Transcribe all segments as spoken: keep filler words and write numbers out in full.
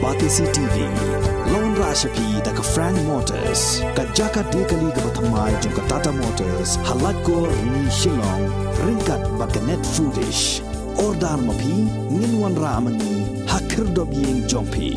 Batesi T V, la wanrah sha phi da ka Frank Motors, ka jaka die kali kaba thymmai jong ka Tata Motors, ha Laitkor, Rni, Shillong, ryngkat bad ka Net Foodish. Order ma phi, ngin wanrah ma ngi ha khyrdop ïing jong phi.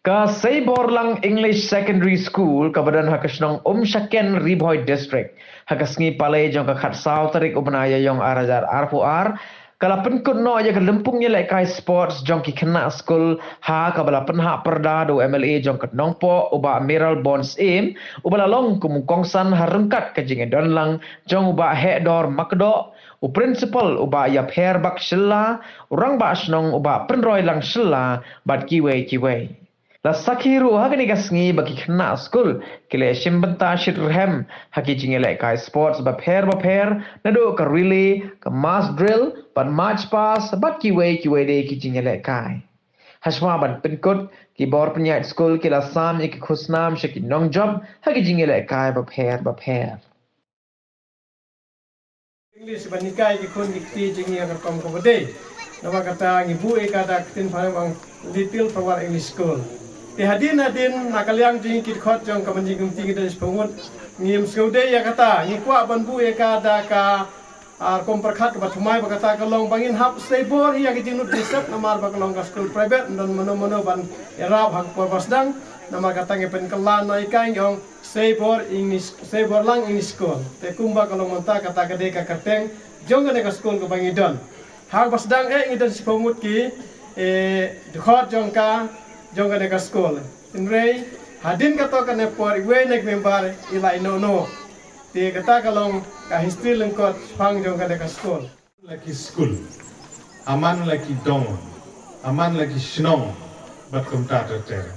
Ka Seiborlang English Secondary School, kaba don ha ka shnong Umshaken, Ri Bhoi District, ha ka sngi Palei jong ka khatsaw tarik u bnai Ïaïong ar hajar arphew ar, ka la pynkut noh ïa ka lympung ïalehkai sports jong ki khynnah skul, ha kaba la pynhap pyrda da u M L A jong ka Nongpoh, u Bah Mayralborn Syiem, uba la long kum u kongsan ha ryngkat ka jingïadonlang jong u Bah Hehdor Makdoh, u principal u Bah Ïapher Bak Shylla, u rangbah shnong u Bah Pynroilang Shylla, bad kiwei kiwei. La sakhi ruh ha kane ka sngi ba ki khynnah skul ki la shim bynta shitrhem ha ki jingïalehkai sports bapher bapher, naduh ka relay, ka mass drill, bad march past, bad kiwei kiwei de ki jingïalehkai. Hashwa ban pynkut, ki bor pynïaid skul ki la sam ïa ki khusnam sha ki nongjop ha ki jingïalehkai bapher bapher. English ban hikai ki khun ki kti jong ngi ha ka rukom kaba dei. Namar kata ngi buh ïa ka da ka ktien phareng ba ong Little Forward English School. Te hadien hadien na ka liang jong ngi ki dkhot jong ka manjingkynti ngi don shiphew ngut. Ngim sngewdei ïa kata, ngi kwah ban buh ïa ka da ka, ah, rukom pyrkhat kaba thymmai ba kata ka long ba ngin hap sei bor ïa ka jinglut jingsep namar ba ka long ka skul private, ym don mano mano ban ïarap ha ka por ba sdang. Namar kata ngi pynkylla noh ïa ka, ngi ong Seiborlang English, Seiborlang English School. Te kumba ka long mynta kata ka dei ka kyrteng jong kane ka skul kaba ngi don. Ha kaba sdang eh ngi don shiphew ngut ki, eh, dkhot jong ka, jong kane ka skul. Hynrei hadien katto katne por iwei na ki member i la ïeh noh noh. Te kata ka long ka history lyngkot shaphang jong kane ka skul. La ki skul, aman la ki dong, aman la ki shnong, bad kumta ter ter.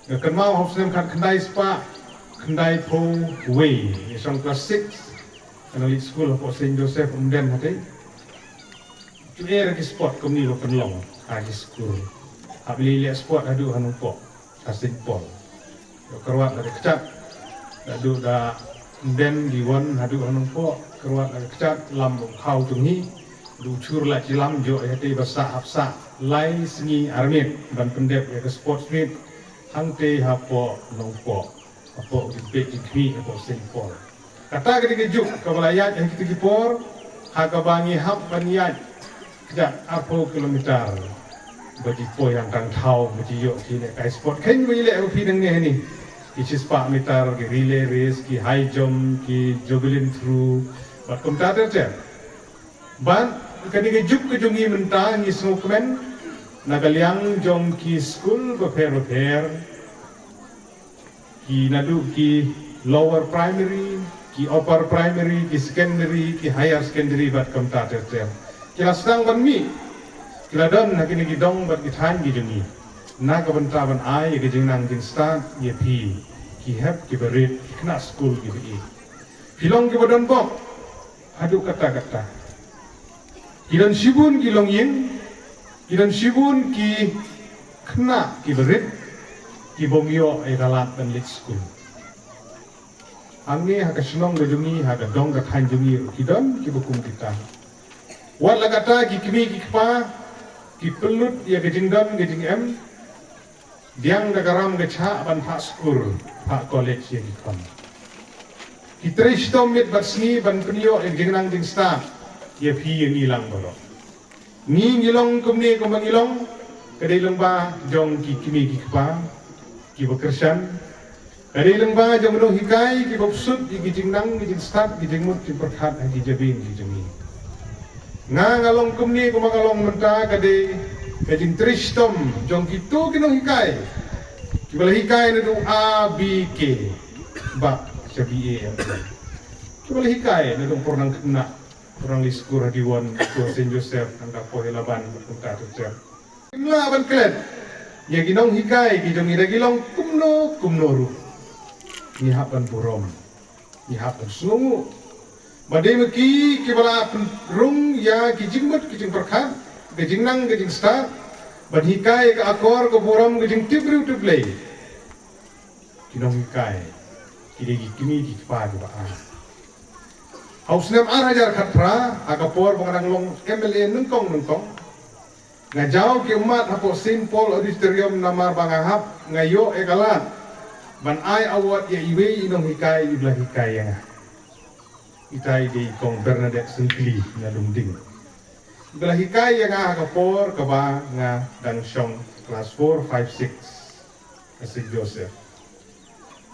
Nga kynmaw ha u snem khatkhyndai spah khyndaiphew wei, nga shong klas six, nga leit skul hapoh Saint Joseph Umden hatei. Ju eh ki sport kumne ba pynlong ha ki skul. Hap leit leh sport haduh ha Nongpoh, ha Saint Paul. Ïoh kyrwat la ka kjat. Naduh da Umden ki wan haduh ha Nongpoh, kyrwat la ka kjat, lam u khaw jong ngi. Duh chur la ki lam, ïoh ïa te ba sah hap sah lai sngi ar miet ban pyndep ïa ka sports meet hangtei hapoh Nongpoh, hapoh ki peit ki khmih hapoh Saint Paul. Kata ka dei ka juk kaba la ïaid ha kita ki por, ha kaba ngi hap ban ïaid kjat arphew kilometer ba ji poi hangtang thaw ba ji ïoh ki lehkai sport. Khein ba ji leh ba phi dang neh hangne, ki shispah meter, ki relay race, ki high jump, ki javelin throw, bad kumta ter ter. Bad ka dei ka juk ka jong ngi mynta, ngi sngewkmen na ka liang jong ki skul bapher bapher, ki naduh ki lower primary, ki upper primary, ki secondary, ki higher secondary, bad kumta ter ter. Ki la sdang ban mih, ki la don ha kine ki dong bad ki thaiñ ki jong ngi, na ka bynta ban ai ïa ka jingnang jingstad ïa phi, ki hep ki barit, ki khynnah skul ki ba ïeit. Phi long ki ba don bok haduh katta katta. Ki don shibun ki longïing, ki don shibun ki khynnah ki barit, ki bym ïoh ïa ka lad ban leit skul. Hangne ha ka shnong ka jong ngi, ha ka dong ka thaiñ jong ngi ruh ki don ki ba kum kita. Wat la katta ki kmie ki kpa ki pynlut ïa ka jingdon ka jingem, biang da ka ram ka chah ban phah skul, phah college ïa ki khon. Ki trei shitom miet bad sngi ban pynïoh ïa ka jingnang jingstad ïa phi ïa ngi lang baroh. Ngi ngi long kumne kumba ngi long, ka dei lyngba jong ki kmie ki kpa ki ba kyrshan, ka dei lyngba jong ki nonghikai ki ba pynshut ïa ki jingnang ki jingstad ki jingmut jingpyrkhat ha ki jabieng ki jong ngi. Nga nga long kumne kumba nga long mynta ka dei ka jingtrei shitom jong kito ki nonghikai ki ba la hikai naduh A B K bad sha B A M. Ki ba la hikai naduh por nang khynnah, por nang leit skul ha Diwon, skul Saint Joseph, nangta por ïa la ban kumta ter ter. Ngim lah ban klet ïa ki nonghikai ki jong ngi, da ki long kumno kumno ruh, ngi hap ban burom, ngi hap ban sngewnguh. Ba dei ma ki ki ba la pynrung ïa ki jingmut ki jingpyrkhat, ka jingnang ka jingstad, ban hikai ka akor ka burom, ka jingtip briew tip Blei. Ki nonghikai ki dei ki kmie ki kpa ki ba ar. Ha u snem ar hajar khatphra, ha ka por ba nga dang long M L A nyngkong nyngkong, Nga jaw ki ummat hapoh Saint Paul Auditorium namar ba nga hap, nga ïoh ïa ka lad ban ai award ïa iwei i nonghikai iba la hikai ïa nga. Itai dei i Kong Bernadette Syntli na Lumding, iba la hikai ïa nga ha ka por kaba nga dang shong klas four, five, six ha Saint Joseph.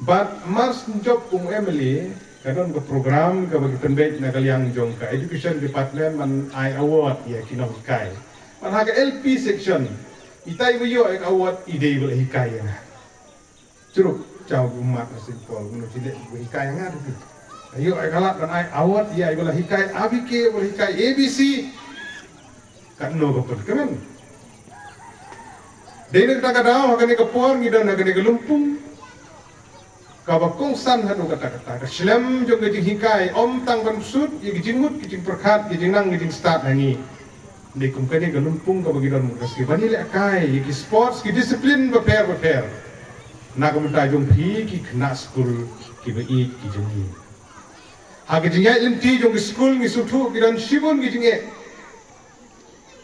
Bad mar shu jop kum u M L A, ka don ka program kaba ki pynbeit na ka liang jong ka Education Department ban ai award ïa ki nonghikai. Bad ha ka L P section, itai ba ïoh ïa ka award i dei ba la hikai ïa nga. Shuh ruh, jaw ki ummat ha Saint Paul, kumno ki leh ba hikai ïa nga ruh. Ïoh ïa ka lad ban ai award ïa iba la hikai A B K, ba la hikai A B C. Katno ka pynkmen. Dei na kata ka daw, ha kane ka por ngi don ha kane ka lympung kaba kongsan haduh katta katta. Ka shlem jong ka jinghikai ym tang ban bsut ïa ki jingmut, ki jingpyrkhat, ki jingnang, ki jingstad ha ngi. Dei kum kane ka lympung kaba ngi don mynta ka sngi ban ïalehkai ïa ki sports, ki discipline bapher bapher na ka bynta jong phi ki khynnah skul kiba ïeit ki jong ngi. Ha ka jingïaid lynti jong ki skul ngi sngewthuh ki don shibun ki jingeh.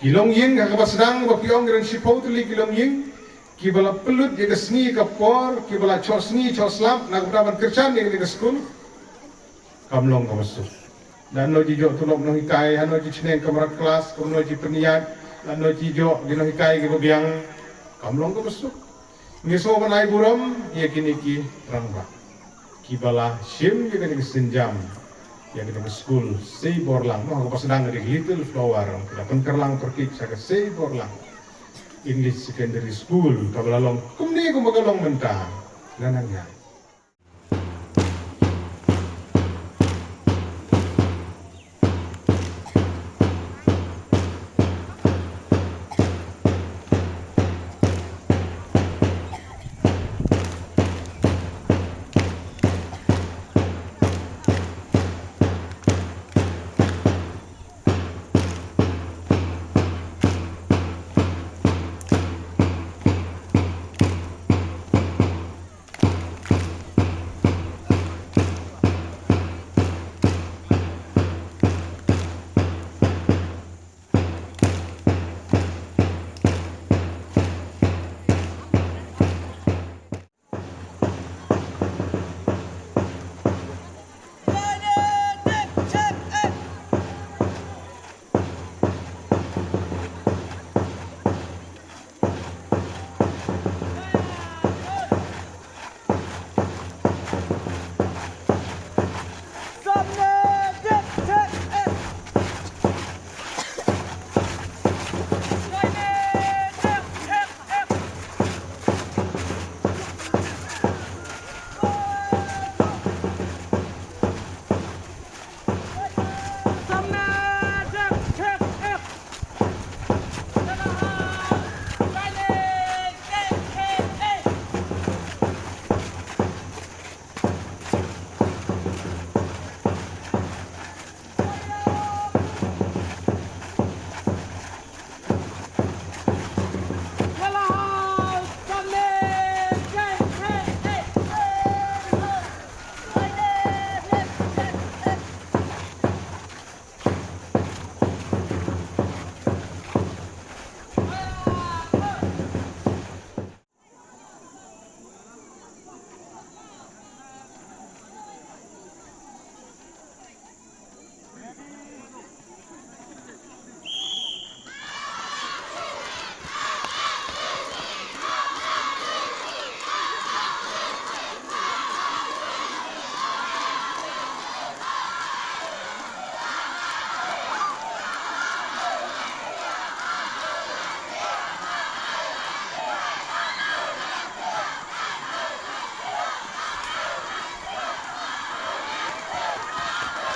Ki longïing ha kaba sdang ba phi ong ki don shiphew tylli ki longïing kiba la pynlut ïa ka sngi ka por, kiba la choh sngi choh slap na ka bynta ban kyrshan ïa kane ka skul. Kam long kaba suk. Lano ji ïoh tulop nonghikai, lano ji shneng kamra klas, lano ji pynïaid, lano ji ïoh ki nonghikai kiba biang. Kam long kaba suk. Ngi sngewbha ban ai burom ïa kine ki rangbah kiba la shim ïa kane ka sienjam, ïa kane ka skul Seiborlang, mo, kaba sdang da ki Little Flower, kaba pynkylla pyrkhat sha ka Seiborlang English Secondary School, kaba la long kumne kumba ka long mynta. Ngan nang ïa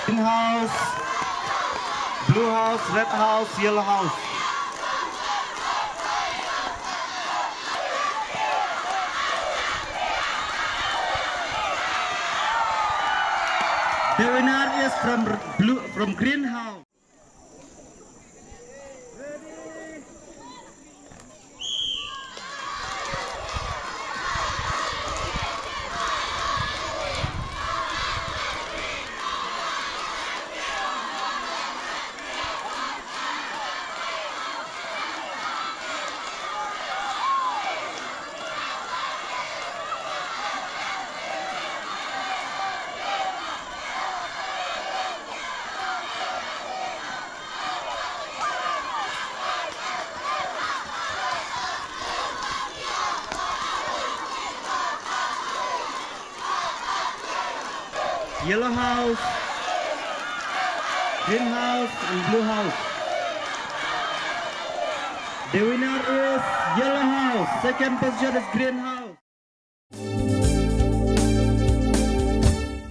Green house, blue house, red house, yellow house. The winner is from blue, from green house. Yellow house, green house and blue house. The winner is yellow house. Second position is green house.